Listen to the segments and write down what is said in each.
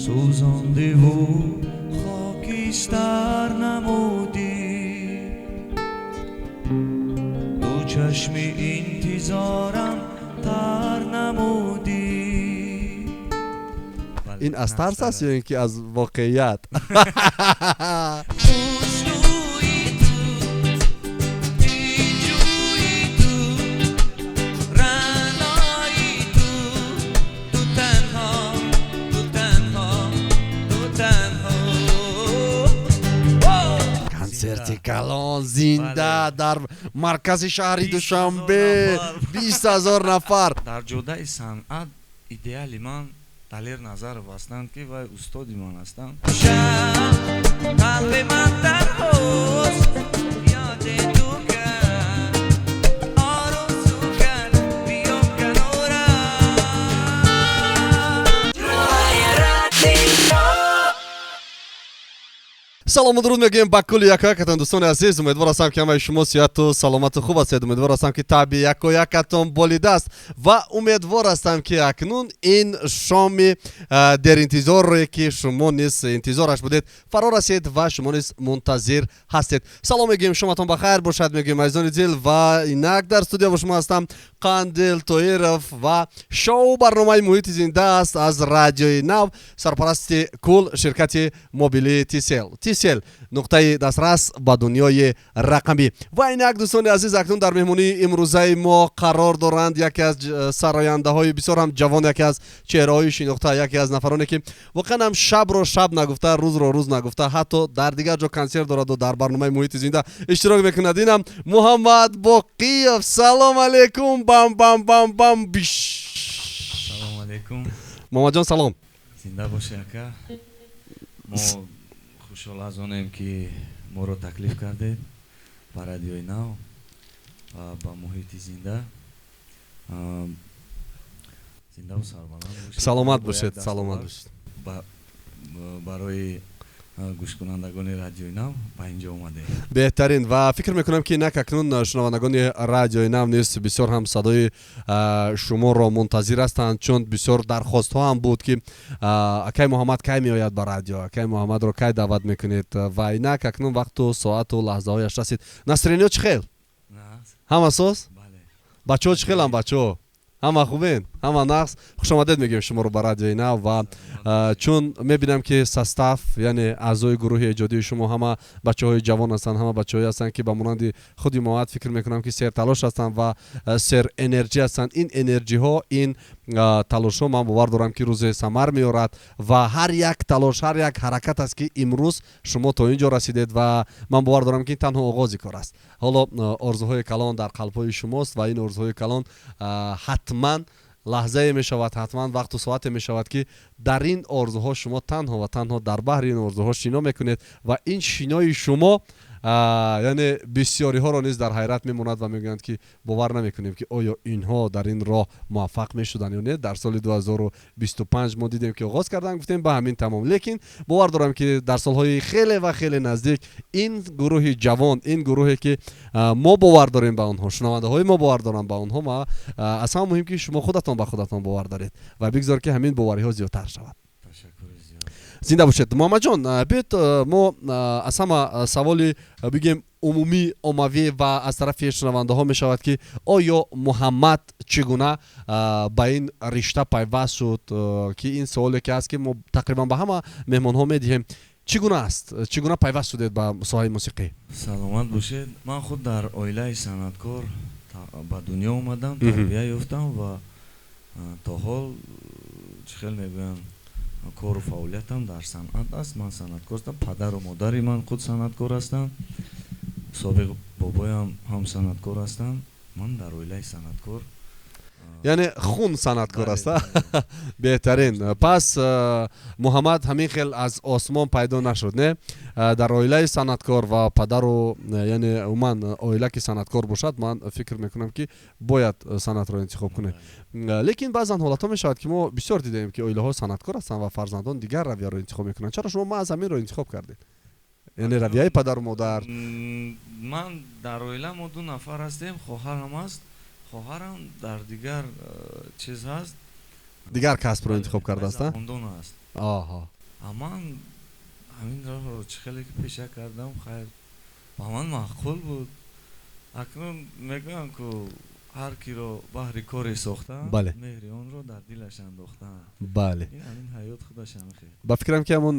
Сӯзондиву хокистар намудӣ, ду чашми интизорам тар намудӣ. Ин аз тарс аст ё ин ки аз воқеият? Хушрӯи ту, дилҷӯи ту, раънои ту, ту танҳо, ту танҳо, ту танҳо. Консерти калон, зинда, дар маркази шаҳри Душанбе, 20 000 нафар. Дар ҷодаи санъат идеали ман Далер Назаров ҳастанд, ки вай устоди ман ҳастанд. Қалби ман танҳост, ёди ту кард, орзу кард, биё канорам. Салому дуруд мегӯем ба кулли якоякатон, дӯстони азиз. Умедвор ҳастам, ки ҳамаи шумо сиҳату саломату хуб ҳастед. Умедвор ҳастам, ки таби якоякатон болидааст, ва умедвор ҳастам, ки акнун ин шоми деринтизоре, ки шумо низ интизораш будед, фаро расид ва шумо низ мунтазир ҳастед. Салом мегӯем, шоматон ба хайр бошад мегӯем, азизони дил. Ва инак дар студия бо шумо ҳастам Қандил Тоиров, ва шоу барномаи «Муҳити зинда» аст аз Радиои Нав. Сарпарасти кул ширкати мобилии Тисел. Тисел — нуқтаи дастрас ба дунёи рақамӣ. Ва инак, дӯстони азиз, акнун дар меҳмонии имрӯзаи мо қарор доранд яке аз сарояндаҳои бисёр ҳам ҷавон, яке аз чеҳраҳои шинохта, яке аз нафароне, ки воқеан ҳам шабро шаб нагуфта, рӯзро рӯз нагуфта, ҳатто дар дигар ҷо консерт дораду дар барномаи «Муҳити зинда» иштирок мекунад. Инам Муҳаммад Боқиев. Салом алейкум! Бам бам бам бам биш! Салому алейкум! Муҳаммадҷон, салом! Зинда бошӣ, ака. Мо хушҳол аз онем, ки моро таклиф кардед ба Радиои Нав ва ба «Муҳити зинда». Зиндаву сарбаланд бошед. Саломат Бо бошед. як Саломат дастовард бошед. Барои гӯшкунандагони Радиои Нав ба инҷо омадем. Беҳтарин. Ва фикр мекунам, ки инак акнун шунавандагони Радиои Нав низ бисёр ҳам садои шуморо мунтазир ҳастанд, чун бисёр дархостҳо ҳам буд, ки акай Муҳаммад кай меояд ба радио, акай Муҳаммадро кай даъват мекунед. Ва инак акнун вақту соату лаҳзаҳояш расид. Настроение ё чӣ хел? Ҳама соз? Бале. Бачаҳо чӣ хелам? Бачаҳо ҳама хубен, ҳама нағз? Хушомадед мегӯем шуморо ба Радиои Нав. Ва чун мебинам, ки состав, яъне аъзои гурӯҳи эҷодии шумо, ҳама бачаҳои ҷавон ҳастанд, ҳама бачаҳое ҳастанд, ки ба монанди худи Муҳаммад, фикр мекунам, ки серталош ҳастанд ва серэнерҷӣ ҳастанд. Ин энерҷиҳо, ин талошҳо, ман бовар дорам, ки рӯзе самар меорад. Ва ҳар як талош, ҳар як ҳаракат аст, ки имрӯз шумо то ин ҷо расидед. Ва ман бовар дорам, ки ин танҳо оғози кор аст. Ҳоло орзуҳои калон дар қалбҳои шумост ва ин орзуҳои калон ҳатман лаҳзае мешавад, ҳатман вақту соате мешавад, ки дар ин орзуҳо шумо танҳо ва танҳо дар баҳри ин орзуҳо шино мекунед. Ва ин шинои шумо, яъне бисёриҳоро низ дар ҳайрат мемонад ва мегӯянд, ки бовар намекунем, ки оё инҳо дар ин роҳ муваффақ мешуданд ё не. Дар соли 2025 мо дидем, ки оғоз карданд, гуфтем, ба ҳамин тамом. Лекин бовар дорам, ки дар солҳои хеле ва хеле наздик ин гурӯҳи ҷавон, ин гурӯҳе, ки мо бовар дорем ба онҳо, шунавандаҳои мо бовар доранд ба онҳо, ва аз ҳама муҳим, ки шумо худатон ба худатон бовар доред, ва бигзор, ки ҳамин бовариҳо зиёдтар шавад. Ташаккури зиёд. Зинда бошед, Муҳаммадҷон. Биёед, мо аз ҳама саволи, бигем, умумӣ, оммавӣ ва аз тарафи шунавандаҳо мешавад, ки оё Муҳаммад чӣ гуна ба ин ришта пайваст шуд, ки ин саволе ки аст, ки мо тақрибан ба ҳама меҳмонҳо медиҳем. Чӣ гуна аст, чӣ гуна пайваст шудед ба соҳаи мусиқӣ? Саломат бошед. Ман худ дар оилаи санъаткор ба дунё омадам, тарбия ёфтам ва то ҳол, чӣ хел мегӯянд, кору фаъолиятам дар санъат аст. Ман санъаткор ҳастам. Падару модари ман худ санъаткор ҳастанд, собиқ бобоям ҳам санъаткор ҳастанд. Ман дар оилаи санъаткор. Яъне хун санъаткор аст, а? Беҳтарин. Пас Муҳаммад ҳамин хел аз осмон пайдо нашуд, не? Дар оилаи санъаткор ва падару, яъне умуман оила ки санъаткор бошад, ман фикр мекунам, ки бояд санъатро интихоб кунед. Лекин баъзан ҳолатҳо мешавад, ки мо бисёр дидаем, ки оилаҳо санъаткор ҳастанд ва фарзандон дигар равияро интихоб мекунанд. Чаро шумо маҳз ҳаминро интихоб кардед, яъне равияи падару модар? Ман дар оила мо ду нафар ҳастем, хоҳарам аст. Хоҳарам дар дигар чиз ҳаст. Дигар касбро интихоб кардааст, а? Забондон аст. Оҳо. Ман ҳамин роҳро чӣ хеле ки пеша кардам, хайр, ба ман маъқул буд. Акнун мегӯям, ку ҳар киро баҳри коре сохтанд, меҳри онро дар дилаш андохтанд. Ин ҳамин ҳаёт худаш ҳамин хел. Ба фикрам, ки ҳамун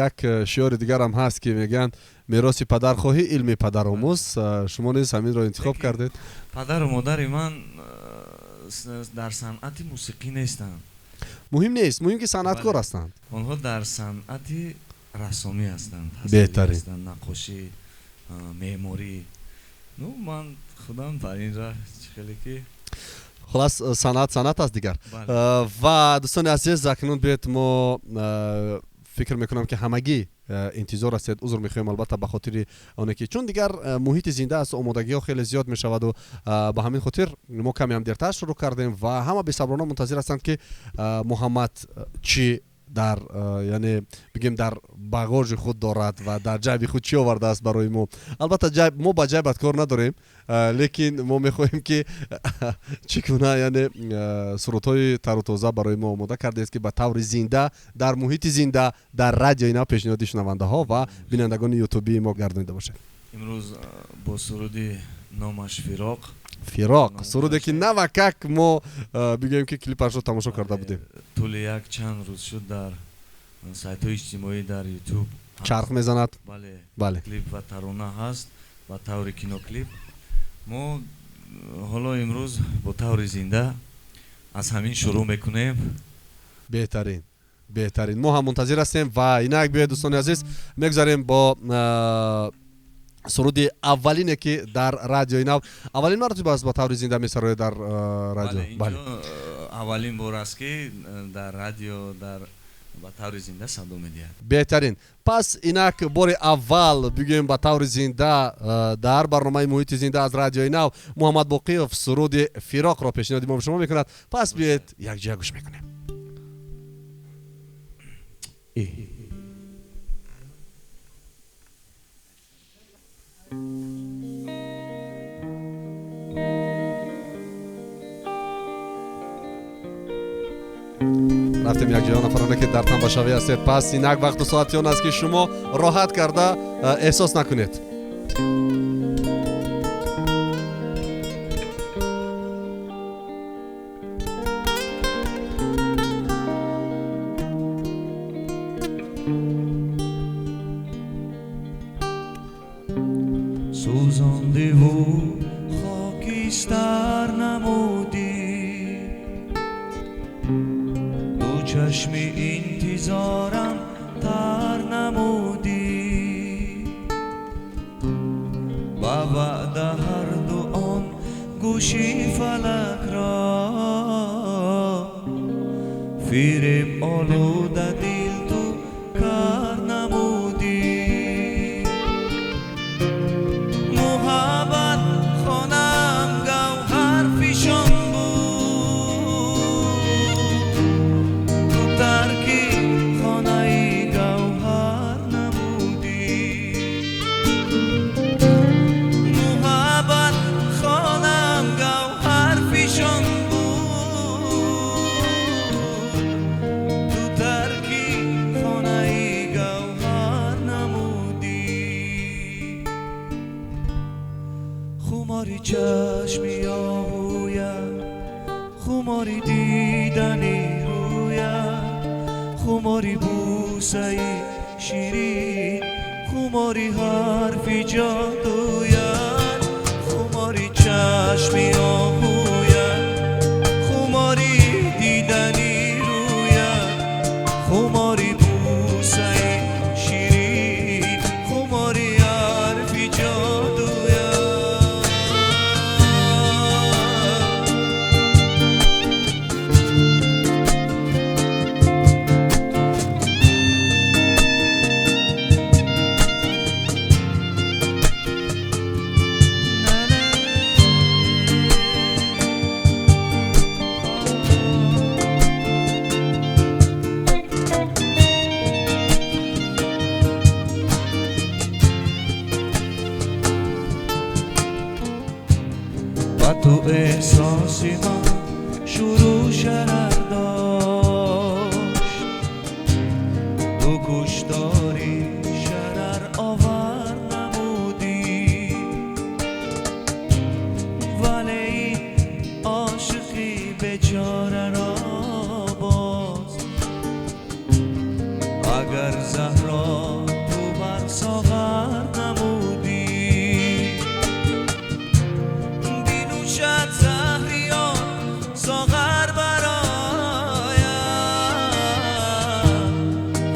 як шиори дигарам ҳаст, ки мегӯянд: мероси падар хоҳӣ, илми падар омӯз. Шумо низ ҳаминро интихоб кардед. Падару модари ман дар санъати мусиқӣ нестанд. Муҳим нест, муҳим ки санъаткор ҳастанд. Онҳо дар санъати рассомӣ ҳастанд, беҳтарин, наққошӣ, меъморӣ. Ну, ман худам бар ин раҳ чӣ хеле ки Хулас, санъат санъат аст дигар. Ва дӯстони азиз, акнун биёед, мо фикр мекунам, ки ҳамагӣ интизор ҳастед. Узр мехоҳем, албатта, ба хотири оне ки чун дигар муҳити зинда аст, омодагиҳо хеле зиёд мешаваду ба ҳамин хотир мо каме ҳам дертар шурӯъ кардем ва ҳама бесаброна мунтазир ҳастанд, ки Муҳаммад чӣ дар, яъне бигем, дар бағожи худ дорад ва дар ҷайби худ чӣ овардааст барои мо. Албатта, мо ба ҷайбат кор надорем, лекин мо мехоҳем, ки чӣ гуна, яъне сурудҳои тару тоза барои мо омода кардааст, ки ба таври зинда, дар муҳити зинда, дар радиои нав пешниҳоди шунавандаҳо ва бинандагони ютубии мо гардонида бошад. Имрӯз бо суруди номаш «Фироқ». «Фироқ», суруде ки навакак мо, бигӯем, ки клипашро тамошо карда будем. Тӯли як чанд рӯз шуд, дар сайтҳои иҷтимоӣ, дар Ютуб чарх мезанад. Бале, клип ва тарона ҳаст ба таври киноклип. Мо ҳоло имрӯз бо таври зинда аз ҳамин шурӯъ мекунем. Беҳтарин, беҳтарин, мо ҳам мунтазир ҳастем. Ва инак биёед, дӯстони азиз, мегузарем бо суруди аввалине, ки дар радиои нав аввалин маротиба аст ба таври зинда месарояд дар радио. Бале, аввалин бор аст, ки дар радио дар ба таври зинда садо медиҳад. Беҳтарин. Пас инак бори аввал, бигӯем, ба таври зинда дар барномаи «Муҳити зинда» аз радиои нав Муҳаммад Боқиев суруди «Фироқро» пешниҳоди мо шумо мекунад. Пас биёед, якҷоя гӯш мекунем. Рафтем якҷоя. Нафароне, ки дар тамбашавӣ ҳастед, пас инак вақту соати он аст, ки шумо роҳат карда эҳсос накунед. Сӯзондиву хокистар намудӣ, ду чашми интизорам тар намудӣ, ба ваъда ҳарду он гӯши фалакро фиреб олуда дил ту кар намудӣ. Муҳаббат хонам гавҳарфишон буд, ту тарки хонаи гавҳар намудӣ. Муҳаббат хонам гавҳарфишон буд, ту тарки хонаи гавҳар намудӣ. Хумори чашми оҳуят, хумори дидани рӯят, хумори бӯсаи ширин, хумори ҳарфи ҷодуят. Хумори чашми оҳуят, хумори дидани рӯят, хумори бӯсаи ширин, хумори ҳарфи ҷодуят. Агар заҳро ту бар соғар намудӣ, бинӯшад заҳри он соғар барояд.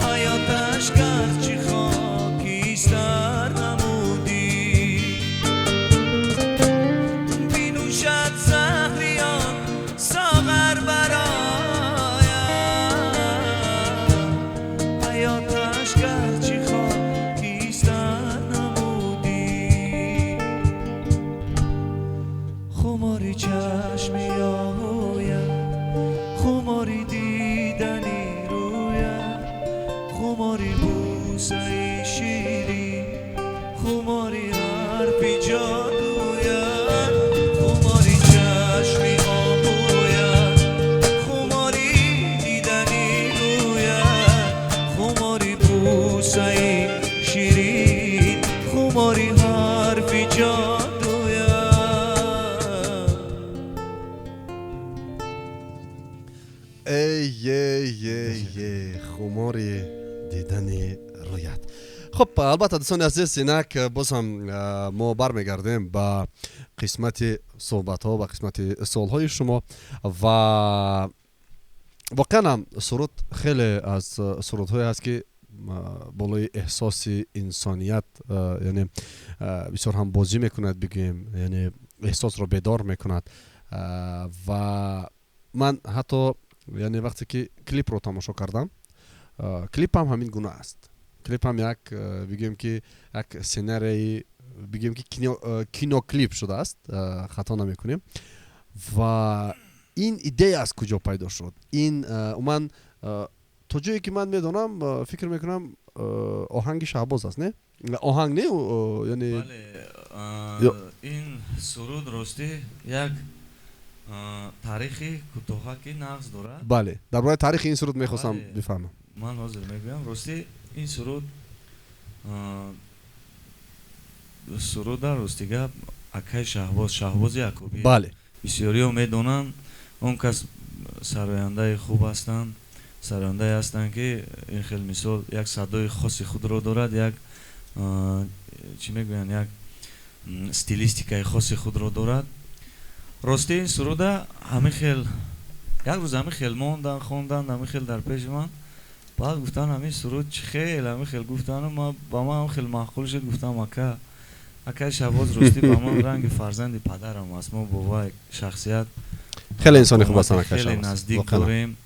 Ҳаёташ гарчи хокистар намудӣ, бинӯшад заҳри он соғар барояд. Ҳаёташ гарчи хокистар намудӣ. Хумори чашми оҳуят, хумори дидани рӯят, хумори бӯсаи ширин, хумори ҳарфи ҷодуят. Хумори чашми оҳуят, хумори дидани рӯят, хумори бӯсаи ширин, хумори ҳарфи ҷодуят. Эй е е е, хумори дидани рӯят. Хуб, албатта, дӯстони азиз, инак боз ҳам мо бармегардем ба қисмати суҳбатҳо, ба қисмати суолҳои шумо. Ва воқеан ҳам суруд хеле аз сурудҳое ҳаст, ки болои эҳсоси инсоният, яъне бисёр ҳам бозӣ мекунад, бигӯем, яъне эҳсосро бедор мекунад. Ва ман ҳатто, яъне вақте ки клипро тамошо кардам, клипам ҳамин гуна аст. Клипам як, бигӯем ки як сценарияи, бигӯем ки киноклип шудааст, хато намекунем. Ва ин идея аз куҷо пайдо шуд? Ин умуман, то ҷое ки ман медонам, фикр мекунам, оҳанги Шаҳбоз аст, не? Оҳанг не, яъне Бале, ин суруд ростӣ як таърихи кӯтоҳаки нағз дорад. Бале, дар бораи таърихи ин суруд мехостам Бале. бифаҳмам. Ман ҳозир мегӯям. Ростӣ ин суруд, суруда, рости гап, акаи Шаҳбоз, Шаҳбози Якубӣ, бисёриҳо медонанд, он кас сарояндаи хуб ҳастанд, сарояндае ҳастанд, ки ин хел мисол як садои хоси худро дорад, як, чӣ мегӯянд, як стилистикаи хоси худро дорад. Рости ин суруда ҳамин хел як рӯз ҳамин хел мондан, хонданд ҳамин хел дар пеши ман. Баъд гуфтанд, ҳамин суруд чӣ хел, ҳамин хел гуфтану ба ман ҳам хел маъқул шуд. Гуфтам, ака, акаи Шаҳбоз ростӣ ба ман ранги фарзанди падарам аст. Мо бо вай шахсият Хеле инсони хуб ҳастанд, акаи хеле Шаҳбоз. наздик Воқеан. дорем,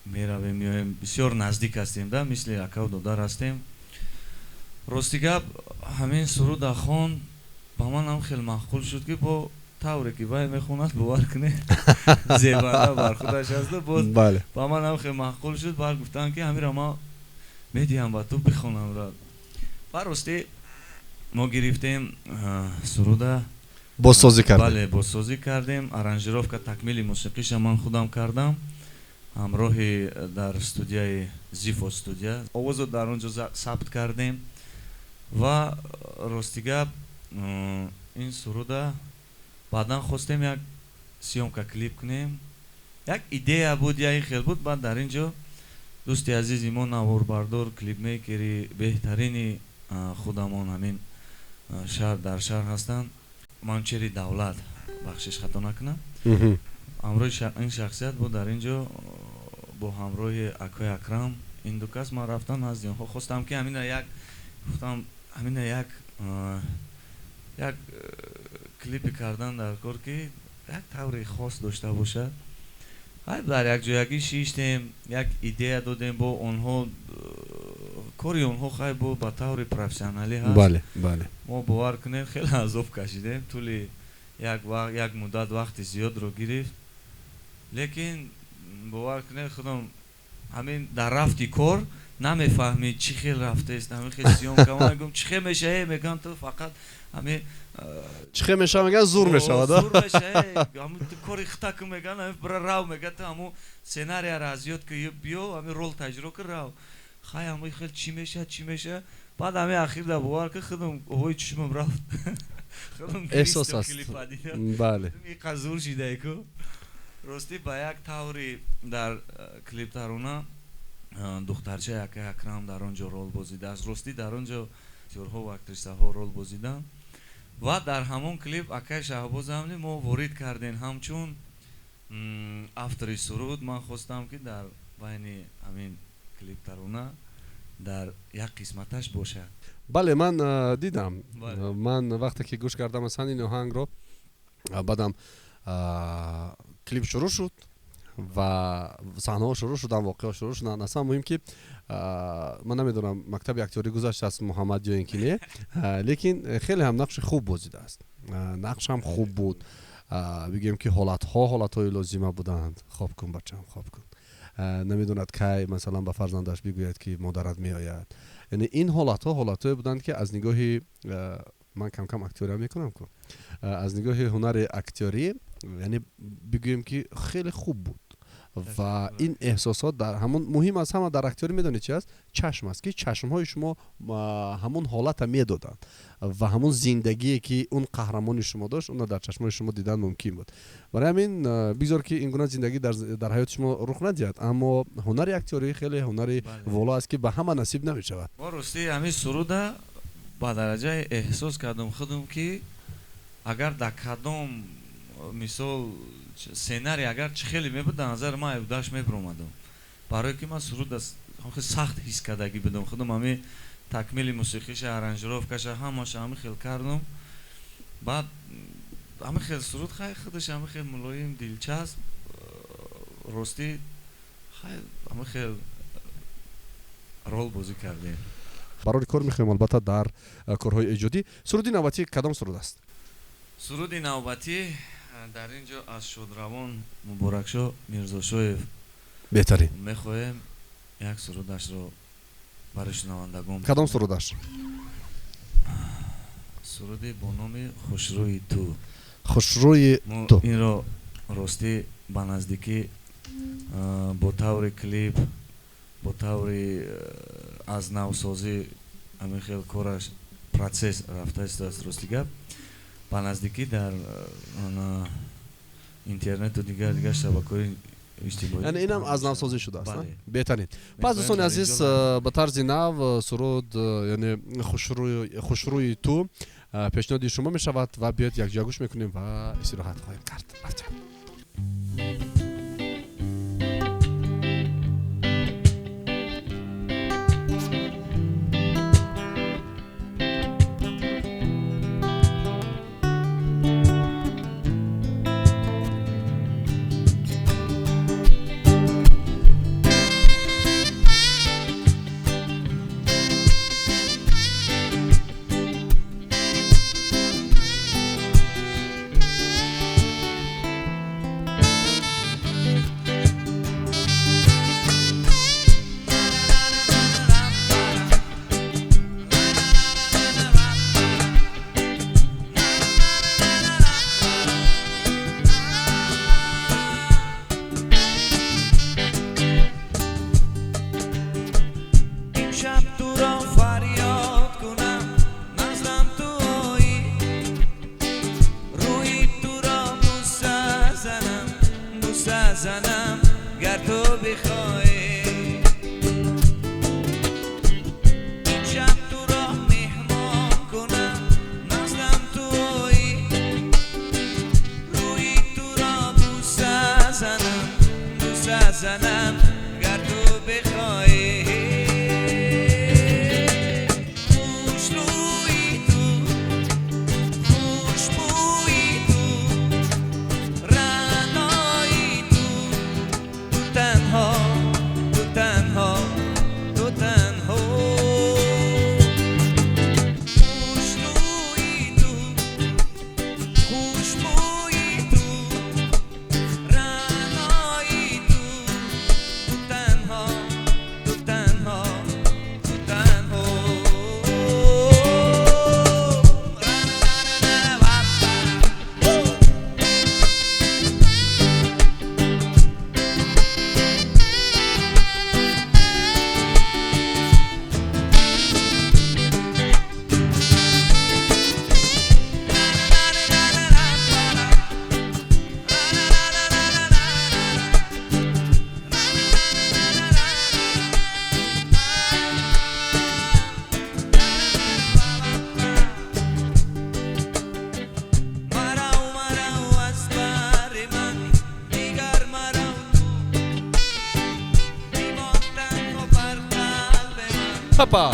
меравем, меоем, бисёр наздик ҳастем да, мисли акаву додар ҳастем. Рости гап, ҳамин суруда хон, ба ман ҳам хел маъқул шуд, ки бо тавре ки вай мехонад, бовар кунед, зебанда бар худаш асту боз ба ман ҳам хел маъқул шуд. Баъд гуфтам, ки ҳаминро ман медиҳам ба ту, бихонамра. Баъд ростӣ мо гирифтем суруда, бозсозӣ кардем. Бале, бозсозӣ кардем, аранжировка, такмили мусиқиша ман худам кардам ҳамроҳи дар студияи Зифо студия, овозо дар он ҷо сабт кардем. Ва рости гап, ин суруда баъдан хостем як съёмка клип кунем, як идея буд, я ин хел буд. Баъд дар ин ҷо дӯсти азизи мо, наворбардор, клипмейкери беҳтарини худамон, ҳамин шаҳр, дар шаҳр ҳастанд, Манучери Давлат, бахшиш, хато накунам, ҳамроҳи ин шахсият буд дар ин ҷо, бо ҳамроҳи акои Акрам, ин ду кас ман рафтам назди онҳо, хостам ки ҳамина як, гуфтам, ҳамина як клипе кардан дар кор, ки як таври хос дошта бошад. Ҳай, дар якҷоягӣ шиштем, як идея додем бо онҳо. Кори онҳо хай бо ба таври профессионалӣ ҳаст. бале бале Мо, бовар кунем, хеле азоб кашидем, тӯли як вақт, як муддат вақти зиёдро гирифт, лекин бовар кунед, худам ҳамин дар рафти кор намефаҳмӣ чӣ хел рафтест ҳамин хел съёмка. Ман мегӯям, чӣ хел мешава? Мегӯям, ту фақат ҳамин Чӣ хел мешава, мегӯян, зур мешавад. Зур мешава, ҳамин ту кори хита кун, мегӯян, ҳамин бира рав, мега, ту ҳамун сценарияро аз ёд ки, биё ҳамин рол таҷриба кун, рав. Хай, ҳамин хел чӣ мешавад, чӣ мешавад. Баъд ҳамин ахирда, бовар ки, худам овои чишмам рафт, худам Эҳсос гиристам аст. клипа дидам. Иқа зур шидаи ку. Ростӣ ба як таври дар клип тарона. Духтарчаи акаи Акрам дар он ҷо рол бозидааст. Ростӣ, дар он ҷо актёрҳо ва актрисаҳо рол бозиданд ва дар ҳамон клип акаи Шаҳбозам мо ворид кардем ҳамчун автори суруд. Ман хостам, ки дар байни ҳамин клип тарона дар як қисматаш бошад. Бале, ман дидам. Ман вақте ки гӯш кардам асан ин оҳангро, баъдам клип шурӯъ шуд ва саҳнаҳо шурӯъ шуданд, воқеаҳо шурӯъ шуданд. Аслан муҳим ки ман намедонам, мактаби актёрӣ гузаштааст Муҳаммад ё ин ки не, лекин хеле ҳам нақши хуб бозидааст, нақш ҳам хуб буд. Бигӯем ки ҳолатҳо ҳолатҳои лозима буданд. Хоб кун, бачам, хоб кун. Намедонад, кай масалан ба фарзандаш бигӯяд, ки модарат меояд. Яъне ин ҳолатҳо ҳолатҳое буданд, ки аз нигоҳи ман камкам актёриам мекунам ку, аз нигоҳи ҳунари актёрӣ, яъне бигӯем ки хеле хуб буд. Ва ин эҳсосот дар ҳамон муҳим аз ҳама дар актёрӣ медонед чи аст? Чашм аст, ки чашмҳои шумо ҳамон ҳолата медоданд ва ҳамон зиндагие, ки он қаҳрамони шумо дошт, онро дар чашмҳои шумо дидан мумкин буд. Барои ҳамин бигзор, ки ин гуна зиндагӣ дар ҳаёти шумо рух надиҳад, аммо ҳунари актёрӣ хеле ҳунари воло аст, ки ба ҳама насиб намешавад. Мо ростӣ ҳамин суруда ба дараҷаи эҳсос кардам худам, ки агар дар кадом мисол сценарий агар чӣ хеле мебуд, дар назари ман айбдаш мебиромадам, барое ки ман суруда сахт ҳис кардагӣ будам худам. Ҳамин такмили мусиқиша, аранжировкаша, ҳамаша ҳамин хел кардам. Баъд ҳамин хел суруд хай худаш ҳамин хел мулоим, дилчасп. Ростӣ, хай ҳамин хел рол бозӣ кардем. Барори кор мехоҳем, албатта, дар корҳои эҷодӣ. Суруди навбатӣ кадом суруд аст? Суруди навбатӣ дар ин ҷо аз шодравон Муборакшо Мирзошоев беҳтарин мехоҳем як сурудашро барои шунавандагон. Кадом сурудаш? Суруди бо номи «Хушрӯи ту». «Хушрӯи ту». Инро ростӣ ба наздикӣ бо таври клип, бо таври аз навсозӣ ҳамин хел кораш процесс рафта истодааст. Рости гап, ба наздикӣ дар интернету дигар дигар шабакаҳои иҷтимоӣ. Яъне инам аз навсозӣ шудааст. Беҳтарин. Пас, дӯстони азиз, ба тарзи нав суруд, яъне «Хушрӯи ту» пешниҳоди шумо мешавад ва биёед, якҷоя гӯш мекунем ва истироҳат хоҳем кард. Рафтем. Чапа.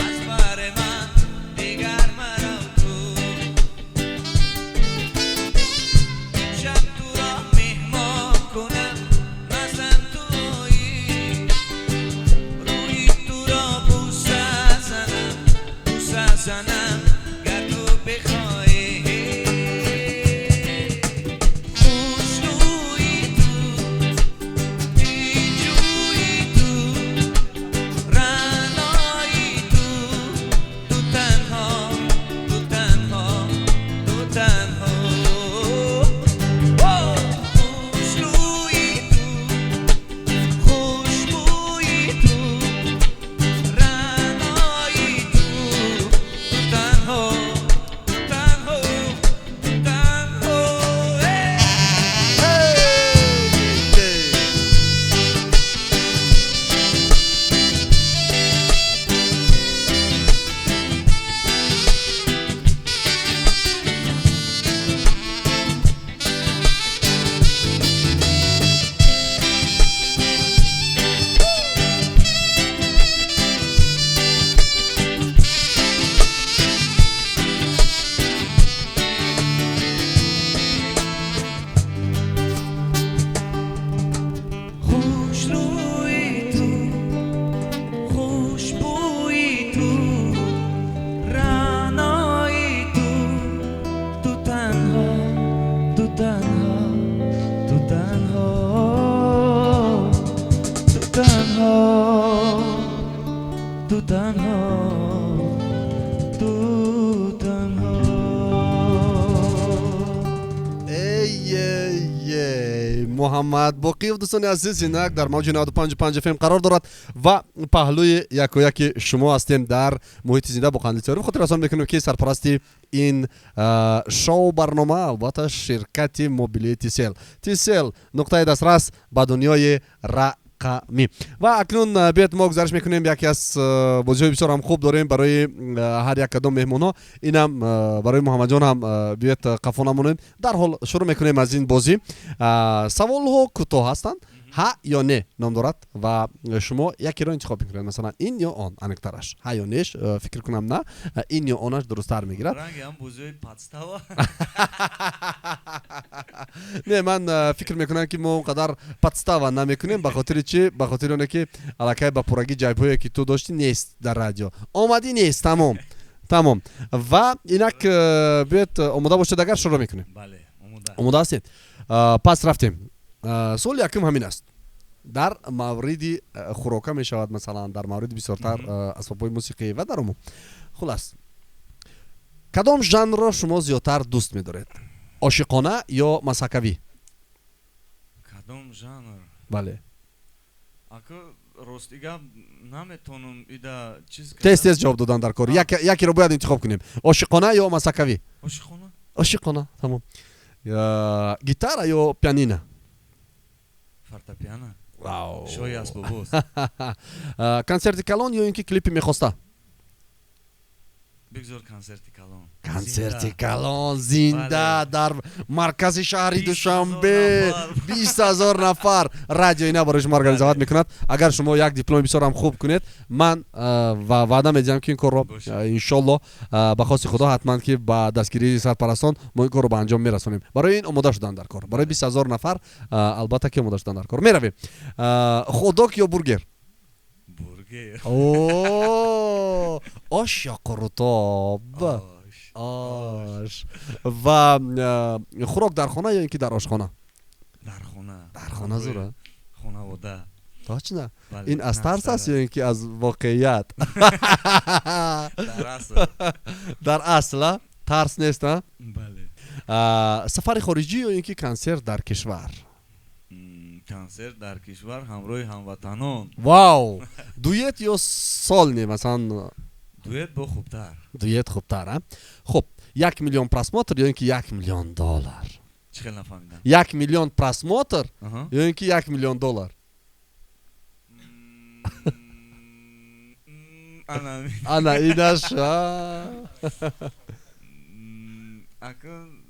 Муҳаммад Боқиев, дӯстони азиз, инак дар мавҷи 95.5 FM қарор дорад ва паҳлӯи якояки шумо ҳастем дар муҳити зинда бо Қандил Тиёров. Хотиррасон мекунем, ки сарпарасти ин шоу барнома албатта ширкати мобилии Тисел. Тисел нуқтаи дастрас ба дунёи рақамӣ. Ва акнун биёед мо гузариш мекунем, яке аз бозиҳои бисёр ҳам хуб дорем барои ҳар як кадом меҳмонҳо. Инам барои Муҳаммадҷон ҳам биёед қафо намонем. Дарҳол шурӯъ мекунем аз ин бозӣ. Саволҳо кӯтоҳ ҳастанд, ҳа ё не ном дорад ва шумо якеро интихоб мекунед, масалан ин ё он, аниқтараш ҳа ё неш, фикр кунам на, ин ё онаш дурусттар мегирад. Не, ман фикр мекунам, ки мо он қадар подстава намекунем, ба хотири чи? Ба хотири оне ки аллакай ба пуррагӣ ҷайбҳое ки ту доштӣ нест дар радио. Омадӣ нест, тамом. Тамом. Ва инак биёед омода бошед, агар шурӯъ мекунем. Омода ҳастед? Пас рафтем. Суоли якум ҳамин аст. Дар мавриди хӯрока мешавад, масалан, дар мавриди бисёртар асбобҳои мусиқӣ ва дар умум. Хулас, кадом жанрро шумо зиёдтар дӯст медоред? Ошиқона ё масакавӣ? Кадом жанр? Бале. Ака, рости гап наметонам ида чиз. Тез тез ҷавоб додан дар кор. Якеро бояд интихоб кунем. Ошиқона ё масакавӣ? Ошиқона. Ошиқона, тамом. Гитара ё пианино? Фортепиано. Шои асбобоз. Консерти калон ё ин ки клипи мехоста? Бигзор консерти калон. Консерти калон зинда дар маркази шаҳри Душанбе, 20 000 нафар. Радиои нав барои шумо организовать мекунад. Агар шумо як дипломи бисёр ҳам хуб кунед, ман ва ваъда медиҳам, ки ин корро иншолло ба хости Худо ҳатман ки ба дастгирии сарпарастон мо ин корро ба анҷом мерасонем. Барои ин омода шудан дар кор. Барои 20 000 нафар албатта ки омода шудан дар кор. Меравем. Хот-дог ё бургер? Бургер. Ош ё қурутоб? Ош. Ва хӯрок дар хона ё ин ки дар ошхона? Дар хона. Дар хона зура? Хонавода. Точно? Ин аз тарс аст ё ин ки аз воқеият? Дар асл. Дар асл, а? Тарс нест, а? Бале. Сафари хориҷӣ ё ин ки консерт дар кишвар? Консерт дар кишвар ҳамроҳи ҳамватанон. Вау! Дуэт ё сольный, масалан? Дуэт бо хубтар. Дуэт хубтар, а? Хуб, 1 миллион просмотр ё ин ки 1 миллион доллар? Чӣ хел нафаҳмидам? 1 миллион просмотр ё ин ки 1 миллион доллар? Ана инаш. Акун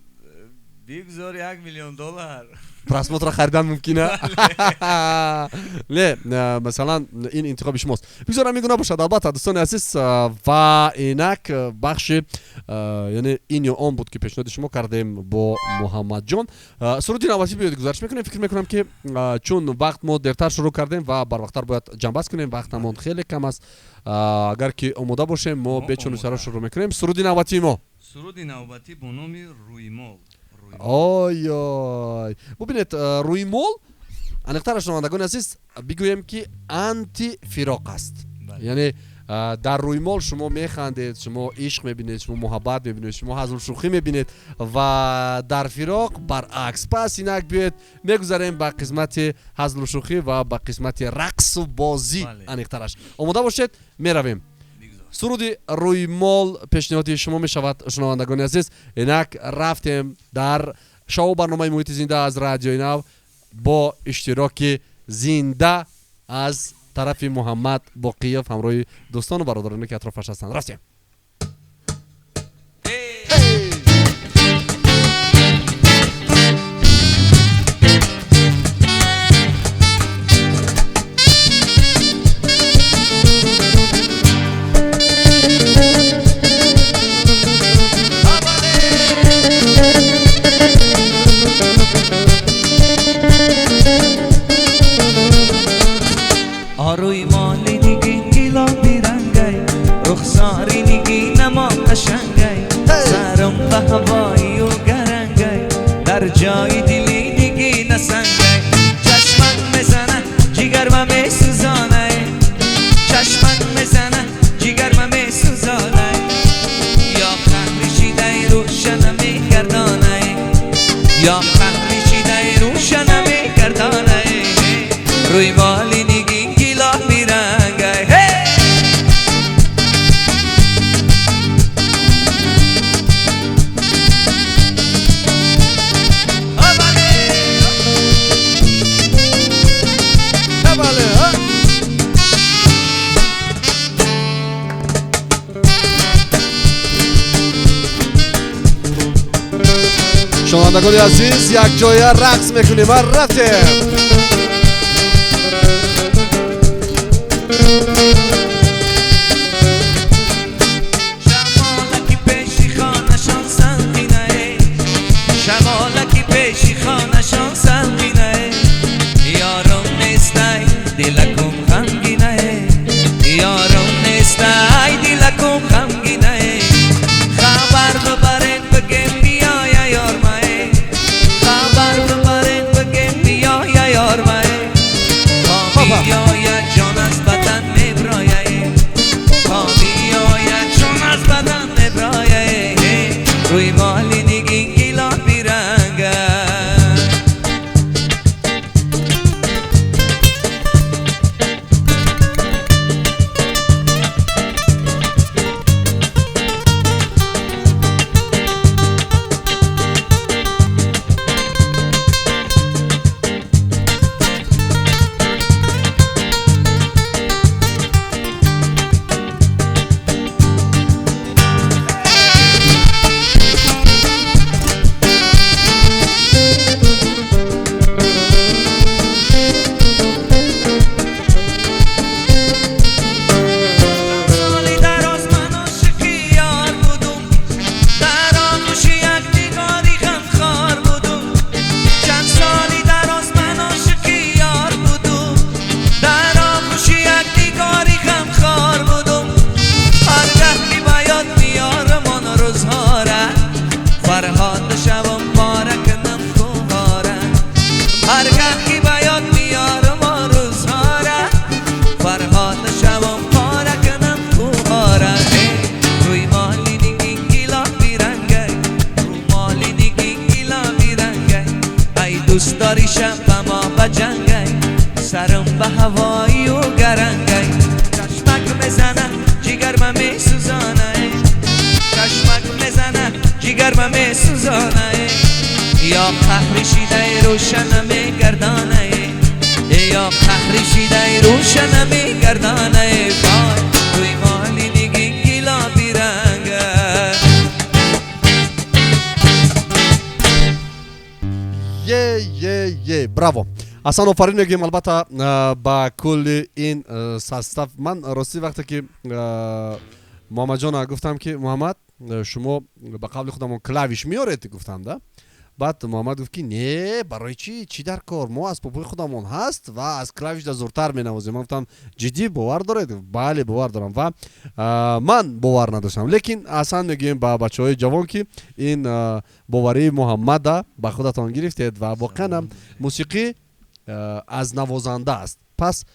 Бигзор 1 миллион доллар. Просмотр ро харидан мумкин? Не, масалан, ин интихоби шумост. Бигзор ҳамин гуна бошад, албатта, дӯстони азиз, ва инак бахши, яъне ин ё он буд, ки пешниҳоди шумо кардем бо Муҳаммадҷон. Суруди навбатӣ биёед гузариш мекунем. Фикр мекунам, ки чун вақт мо дертар шурӯъ кардем ва барвақттар бояд ҷамъбаст кунем, вақтамон хеле кам аст. Агар ки омода бошем, мо бечуну чаро шурӯъ мекунем. Суруди навбатии мо. Суруди навбатӣ бо номи Рӯймол. Ой-ой, бубинед, рӯймол, аниқтара, шунавандагони азиз, бигӯем, ки антифироқ аст. Яъне дар рӯймол шумо механдед, шумо ишқ мебинед, шумо муҳаббат мебинед, шумо ҳазлу шӯхӣ мебинед ва дар фироқ баръакс. Пас инак биёед мегузарем ба қисмати ҳазлу шӯхӣ ва ба қисмати рақсу бозӣ. Аниқтараш, омода бошед, меравем. Суруди Рӯймол пешниҳоди шумо мешавад, шунавандагони азиз. Инак рафтем дар шоу барномаи Муҳити зинда аз Радиои Нав бо иштироки зинда аз тарафи Муҳаммад Боқиев ҳамроҳи дӯстону бародароне, ки атрофаш ҳастанд. Рафтем. Рӯймоли нигин гилоби рангай, рухсори нигинама қашангай, сарам ба ҳавою гарангай, дар ҷои дили нигина сангай. Чашмак мезана, ҷигарма месӯзонай, чашмак мезана, ҷигарма месӯзонай, ё қаҳри шидаи рӯшана мегардонай, ё қаҳри шидаи рӯшана мегардонай. Рӯймоли нигин гилоби рангай. Шунавандагони азиз, якҷоя рақс мекунем. Рафтем. Шамолаки пеши хонашон салқинае, шамолаки пеши хонашон салқинае, ёром нестай, дилакум ғамгинае, ёром нестай, дилакум ғамгинае. Хабар бибарен, бигем биёя ёрмае, хабар бибарен, бигем биёя ёрмае. То биёя ҷон аз бадан меброяе, то биёя ҷон аз бадан меброяе. Рӯймоли нигин гилоби ранга. Соли дароз ман ошиқи ёр будум, дар оғӯши як нигори ғамхор будум. Чанд соли дароз ман ошиқи ёр будум, дар оғӯши як нигори ғамхор будум. Ҳаргаҳ ки ба ёд меорам он рӯзҳора, Фарҳод шавам, пора кунам кӯҳора. Ҳаргаҳ ки ба ёд меорам он рӯзҳора, Фарҳод шавам, пора кунам кӯҳора. Рӯймоли нигин гилоби рангай, рӯмоли нигин гилоби рангай, ай дӯст доришам ба мо ба ҷангай, сарам ба ҳавою гарангай. Чашмак мезана, ҷигарма месӯзонай, чашмак мезана, ҷигарма месӯзонай, ё қаҳри шидаи рӯшана мегардонай, ё қаҳри шидаи рӯшана мегардонай. Вой, рӯймоли нигин гилоби ранга. Браво, Асан, офарин мегӯем, албатта, ба кулли ин состав. Ман ростӣ, вақте ки Муҳаммадҷона гуфтам, ки Муҳаммад, шумо ба қавли худамон клавиш меоред, гуфтам да, баъд Муҳаммад гуфт, ки не, барои чӣ, чӣ дар кор, мо асбобҳои худамон ҳаст ва аз клавиш да зуртар менавозем. Ман гуфтам: «Ҷиддӣ, бовар доред?» «Бале, бовар дорам». Ва ман бовар надоштам, лекин асан мегӯем ба бачаҳои ҷавон, ки ин боварии Муҳаммада ба худатон гирифтед ва воқеан ҳам мусиқӣ аз навозанда аст. Пас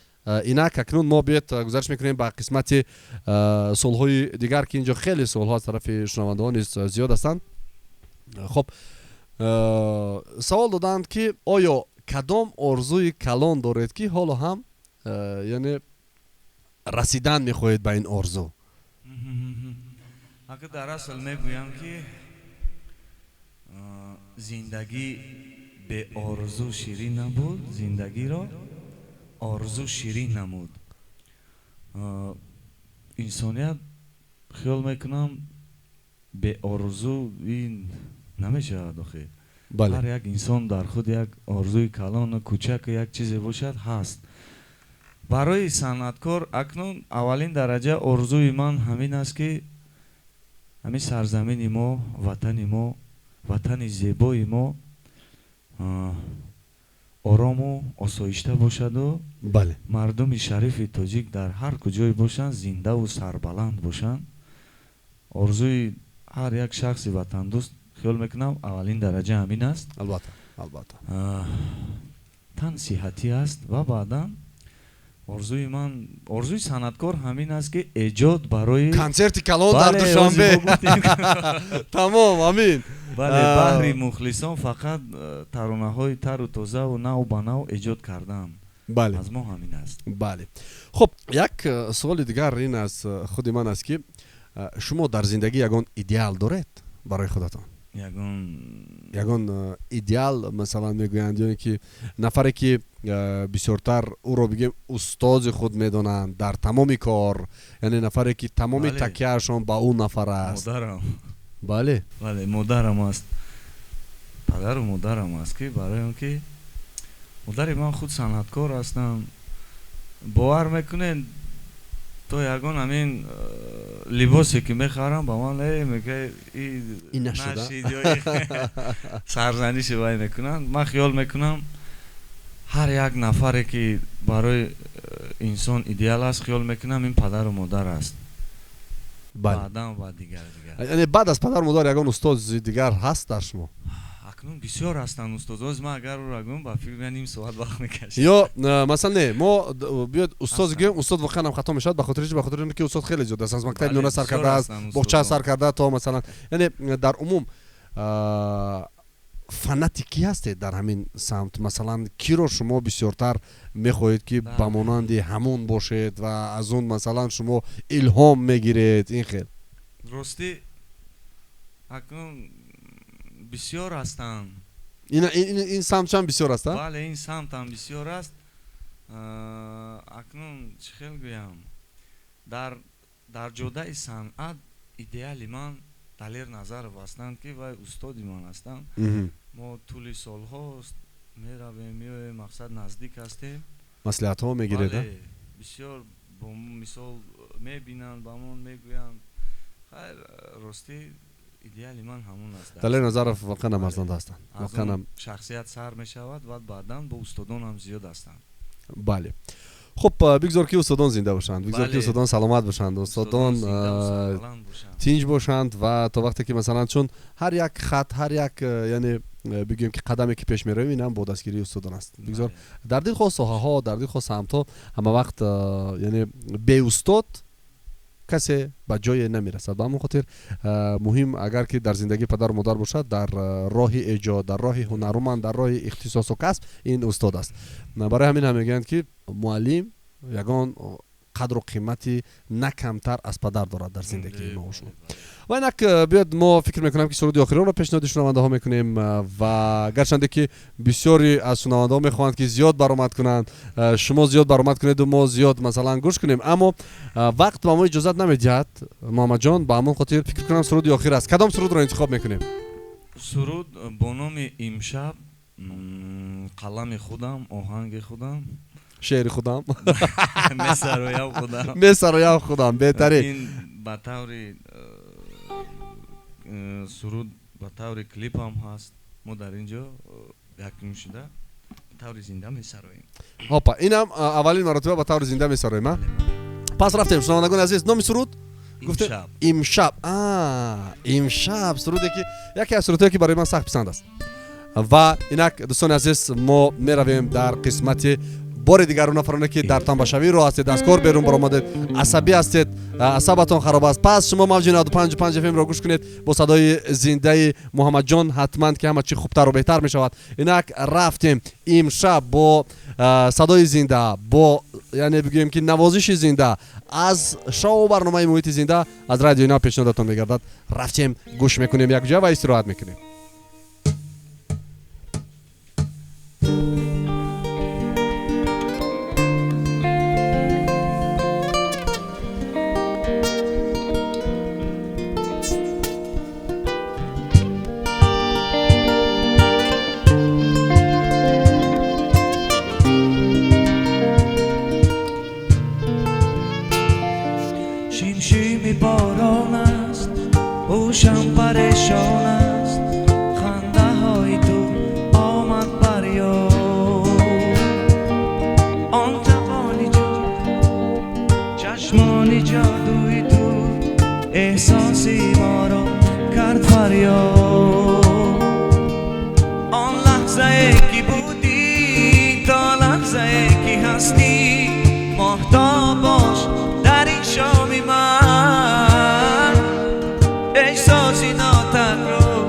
инак акнун мо биёед гузариш мекунем ба қисмати суолҳои дигар, ки инҷо хеле суолҳо аз тарафи шунавандаҳо низ зиёд ҳастанд. Хоб, савол додаанд, ки оё кадом орзуи калон доред, ки ҳоло ҳам яъне расидан мехоҳед ба ин орзу? Ака, дар асл мегӯям, ки зиндагӣ беорзу ширин набуд, зиндагиро орзу ширин намуд. Инсоният, хиёл мекунам, беорзу ин намешавад охир. Ҳар як инсон дар худ як орзуи калону кӯчаку як чизе бошад, ҳаст. Барои санъаткор акнун аввалин дараҷа орзуи ман ҳамин аст, ки ҳамин сарзамини мо, ватани мо, ватани зебои мо орому осоишта бошаду мардуми шарифи тоҷик дар ҳар куҷое бошанд, зиндаву сарбаланд бошанд. Орзуи ҳар як шахси ватандӯст, хиёл мекунам, аввалин дараҷа ҳамин аст. Албатта, албатта. Тан сиҳатӣ аст ва баъдан орзуи ман, орзуи санъаткор ҳамин аст, ки эҷод барои консерти калон дар Бале, Душанбе. Ози мо гуфтем. Тамом, амин. Бале, баҳри мухлисон фақат таронаҳои тару тозаву наву ба нав эҷод кардан. Аз мо ҳамин аст. Бале, хуб, як суоли дигар ин аз худи ман аст, ки шумо дар зиндагӣ ягон идеал доред барои худатон? Ягон? Ягон идеал, масалан, мегӯянд, ё ин ки нафаре, ки бисёртар ӯро, бигем, устози худ медонанд дар тамоми кор, яъне нафаре, ки тамоми такяашон ба ӯ нафар аст. Модарам. Бале, модарам аст, падару модарам аст, ки барои он ки модари ман худ санъаткор ҳастанд. Бовар мекунед, то ягон ҳамин либосе ки мехарам, ба ман мега Ин нашуда? Нашид ё сарзаниши вай мекунанд. Ман хиёл мекунам, ҳар як нафаре, ки барои инсон идеал аст, хиёл мекунам, ин падару модар аст. Баъдан ба дигар дигар. Яъне баъд аз падару модар ягон устози дигар ҳаст дар шумо? Акнун бисёр ҳастанд устод. Оз ман агар ӯро гӯям, ба фикр ним соат вақт мекашад. Ё масалан, не, мо биёд устоз Ҳастанд. гӯем, устод воқеан ҳам хато мешавад. Ба хотири чи? Ба хотири ин ки устод хеле зиёд аст, аз мактаби Бале, миёна сар бисёр карда, аз ҳастанд боғча устодон. сар карда то масалан, яъне дар умум фанати кӣ ҳастед дар ҳамин самт? Масалан, киро шумо бисёртар мехоҳед, ки ба монанди ҳамон бошед ва аз он, масалан, шумо илҳом мегиред, ин хел? Ростӣ, акнун бисёр ҳастанд. Ин самтшам бисёр аст, а? Бале, ин самтам бисёр аст. Акнун чӣ хел гӯям, дар ҷодаи санъат идеали ман Далер Назаров ҳастанд, ки вай устоди ман ҳастанд. Мо тӯли солҳост меравем, меоем, мақсад, наздик ҳастем. Маслиҳатҳо мегиред, а? Бале, бисёр бо мисол мебинанд, ба мон мегӯянд. Хайр, ростӣ, идеали ман ҳамон аст. Далер Назаров воқеан ҳам Бале. арзанда ҳастанд. Аз Воқеан он ҳам. шахсият сар мешавад ва баъдан бо устодонам зиёд ҳастанд. Бале, хуб, бигзор, ки устодон зинда бошанд, бигзор, ки устодон саломат бошанд, устодон зиндаву сарбаланд бошанд. Тинҷ бошанд ва то вақте ки, масалан, чун ҳар як хат, ҳар як яъне бигӯем, ки қадаме, ки пеш меравем, инам бо дастгирии устодон аст. Бигзор дар дилхоҳ соҳаҳо, дар дилхоҳ самтҳо ҳама вақт яъне беустод касе ба ҷое намерасад. Ба ҳамон хотир муҳим, агар ки дар зиндагӣ падару модар бошад, дар роҳи эҷод, дар роҳи ҳунаруманд, дар роҳи ихтисосу касб ин устод аст. Барои ҳамин ҳам мегӯянд, ки муаллим ягон қадру қимати на камтар аз падар дорад дар зиндагии мо шумо. Ва инак биёд, мо фикр мекунам, ки суруди охиронро пешниҳоди шунавандаҳо мекунем. Ва гарчанде ки бисёре аз шунавандаҳо мехоҳанд, ки зиёд баромад кунанд, шумо зиёд баромад кунеду мо зиёд, масалан, гӯш кунем, аммо вақт ба мо иҷозат намедиҳад, Муҳаммадҷон. Ба ҳамон хотир фикр кунам, суруди охир аст. Кадом сурудро интихоб мекунем? Суруд бо номи «Имшаб». Қалами худам, оҳанги худам, шеъри худам, месароям худам, месароям худам. Беҳтарин. Ин ба таври суруд, ба таври клип ҳам ҳаст. Мо дар ин ҷо якум шуда ба таври зинда месароем. Ҳопа, инам аввалин маротиба ба таври зинда месароем, а? Пас рафтем, шунавандагони азиз, номи суруд? Имшаб. Имшаб. Имшаб суруде ки яке аз сурудҳое ки барои ман сахт писанд аст. Ва инак, дӯстони азиз, мо меравем дар қисмати бори дигар. Он нафароне ки дар танбашавӣ роҳ ҳастед, аз кор берун баромадед, асабӣ ҳастед, асабатон хароб аст, пас шумо мавҷи 95,5 FM-ро гӯш кунед бо садои зиндаи Муҳаммадҷон, ҳатман ки ҳама чӣ хубтару беҳтар мешавад. Инак рафтем, имшаб бо садои зинда, бо яъне бигӯем ки навозиши зинда аз шоу барномаи муҳити зинда аз радиои Нав пешниҳодатон мегардад. Рафтем, гӯш мекунем якҷоя ва истироҳат мекунем. Шимшими борон аст, ҳушам парешон аст, хандаҳои ту омад бар ёд. Он ҷавони ҷон, чашмони ҷодуи ту эҳсоси моро кард фарёд. Он лаҳзае ки будӣ то лаҳзае ки ҳастӣ, моҳтоб бош дар ин шоми ман. Эҳсоси нотакрор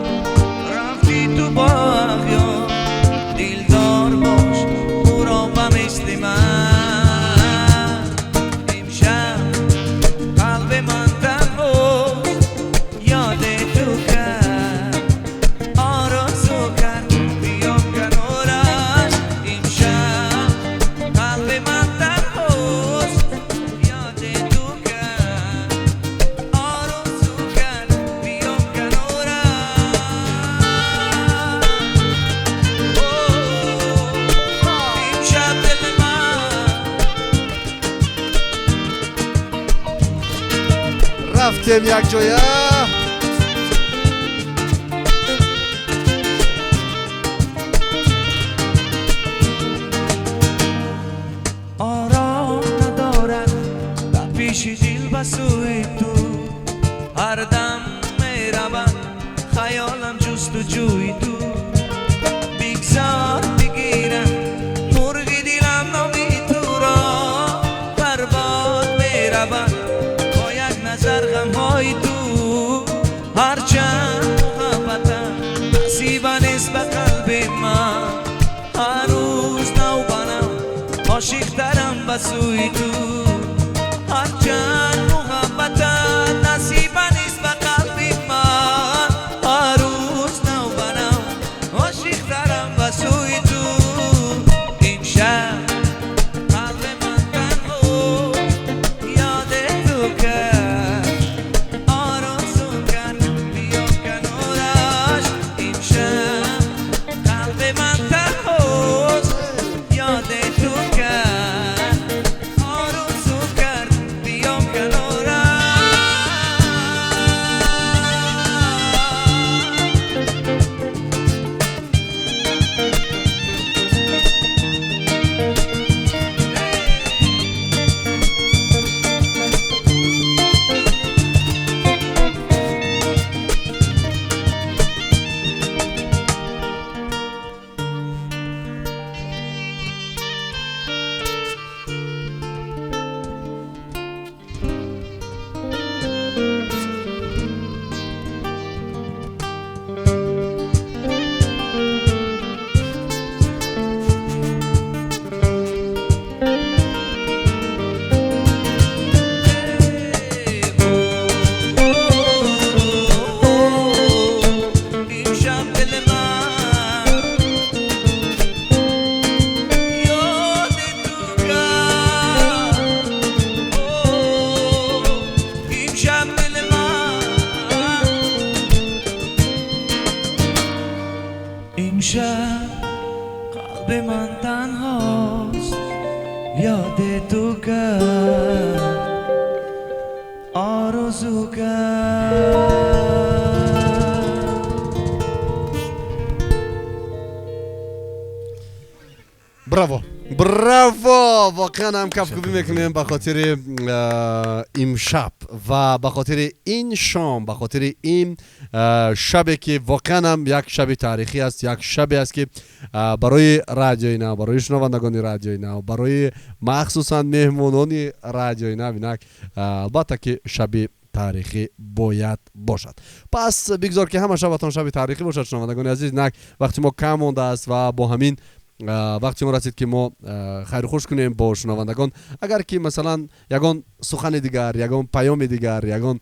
рафти ту бо ахёр, дилдор бош ӯро ба мисли ман. Имшаб қалби ман танҳо ёди ту кард, орзу кард биё канораш. Имшаб қалби ман танҳост, ёди ту кард, орзу кард биё канораш. Имшаб дили ман. Рафтем якҷоя. Ором надорад тапиши дил ба сӯи ту, ҳар дам меравад хаёлам ҷустуҷӯи ту. Бигзор бигирам мурғи дилам номи туро, барбод меравад бо як назар ғамҳои ту. Ҳарчанд муҳаббатам насиба нест ба қалби ман, ҳарӯз навбанам ошиқтарам ба сӯи ту. Ҳарчанд муҳаббатам насиба нест ба қалби ман, ҳарӯз навбанам ошиқтарам ба сӯи ту. Имшаб қалби ман танҳо ёди ту кард, орзу кард биё канораш. Имшаб қалби ман танҳост, ёди ту кард, орзу Қалби ман танҳост, ёди ту кард, орзу кард. Браво, браво! Воқеан ҳам кафкӯбӣ мекунем ба хотири имшаб ва ба хотири ин шом, ба хотири ин шабе ки воқеан ҳам як шаби таърихӣ аст, як шабе аст ки барои радиои нав, барои шунавандагони радиои нав, барои махсусан меҳмонони радиои нав инак албатта ки шаби таърихӣ бояд бошад. Пас бигзор ки ҳама шабатон шаби таърихӣ бошад, шунавандагони азиз. Инак вақти мо кам мондааст ва бо ҳамин вақти он расид ки мо хайрухуш кунем бо шунавандагон. Агар ки масалан ягон сухани дигар, ягон паёми дигар, ягон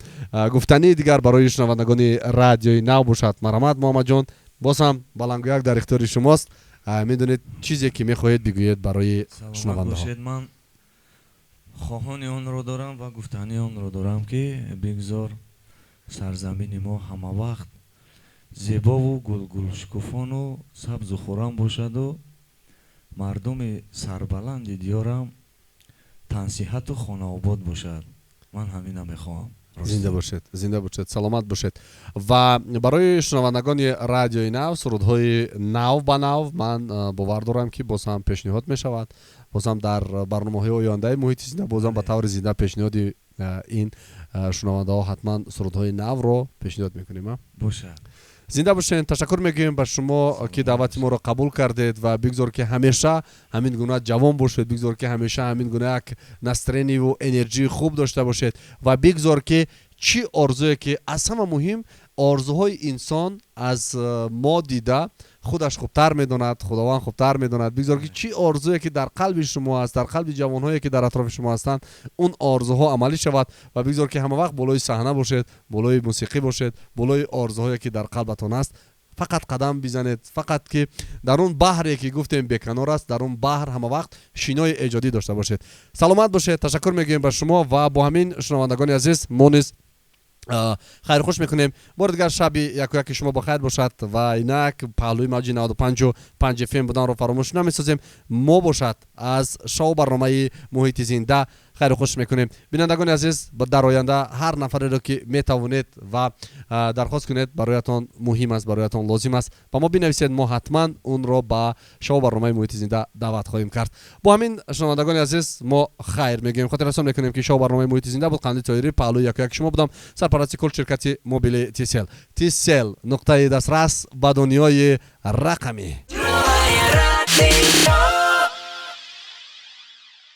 гуфтании дигар барои шунавандагони радиои нав бошад, марҳамат, Муҳаммадҷон, боз ҳам баландгӯяк дар ихтиёри шумост. Медонед, чизе ки мехоҳед бигӯед барои Саломат шунавандаҳо. бошед. Ман хоҳони онро дорам ва гуфтании онро дорам, ки бигзор сарзамини мо ҳама вақт зебову гулгулшукуфону сабзу хуррам бошаду мардуми сарбаланди диёрам тансиҳату хонаобод бошад. Ман ҳамина мехоҳам. Зинда бошед, зинда бошед, саломат бошед. Ва барои шунавандагони радиои нав сурудҳои нав ба нав ман бовар дорам, ки боз ҳам пешниҳод мешавад, боз ҳам дар барномаҳои ояндаи муҳити зинда боз ҳам ба таври зинда пешниҳоди ин шунавандаҳо ҳатман сурудҳои навро пешниҳод мекунем. А? Бошад. Зинда бошед. Ташаккур мегӯем ба шумо, ки даъвати моро қабул кардед, ва бигзор ки ҳамеша ҳамин гуна ҷавон бошед, бигзор ки ҳамеша ҳамин гуна як настроение ву энергияи хуб дошта бошед, ва бигзор ки чӣ орзуе ки аз ҳама муҳим, орзуҳои инсон аз мо дида худаш хубтар медонад, Худованд хубтар медонад. Бигзор ки чӣ орзуе ки дар қалби шумо аст, дар қалби ҷавонҳое ки дар атрофи шумо ҳастанд, он орзуҳо амалӣ шавад, ва бигзор ки ҳама вақт болои саҳна бошед, болои мусиқӣ бошед, болои орзуҳое ки дар қалбатон аст фақат қадам бизанед, фақат ки дар он баҳре ки гуфтем беканор аст, дар он баҳр ҳама вақт шинои эҷодӣ дошта бошед. Саломат бошед. Ташаккур мегӯем ба шумо, ва бо ҳамин, шунавандагони азиз, мо низ хайрхуш мекунем. Бори дигар шаби яку яки шумо бахайр бошад, ва инак паҳлӯи мавҷи 95,5 фм буданро фаромӯш намесозем. Мо бошад аз шоу барномаи муҳити зинда хайрухуш мекунем. Бинандагони азиз, дар оянда ҳар нафареро ки метавонед ва дархост кунед, бароятон муҳим аст, бароятон лозим аст, ба мо бинависед, мо ҳатман онро ба шоу барномаи муҳити зинда даъват хоҳем кард. Бо ҳамин, шунавандагони азиз, мо хайр мегӯем. Хотиррасон мекунем, ки шоу барномаи муҳити зинда буд. Қанди Тоирӣ паҳлӯи яку яки шумо будам. Сарпарасти кул ширкати мобили Тисел. Тисел, нуқтаи дастрас ба дунёи рақамӣ.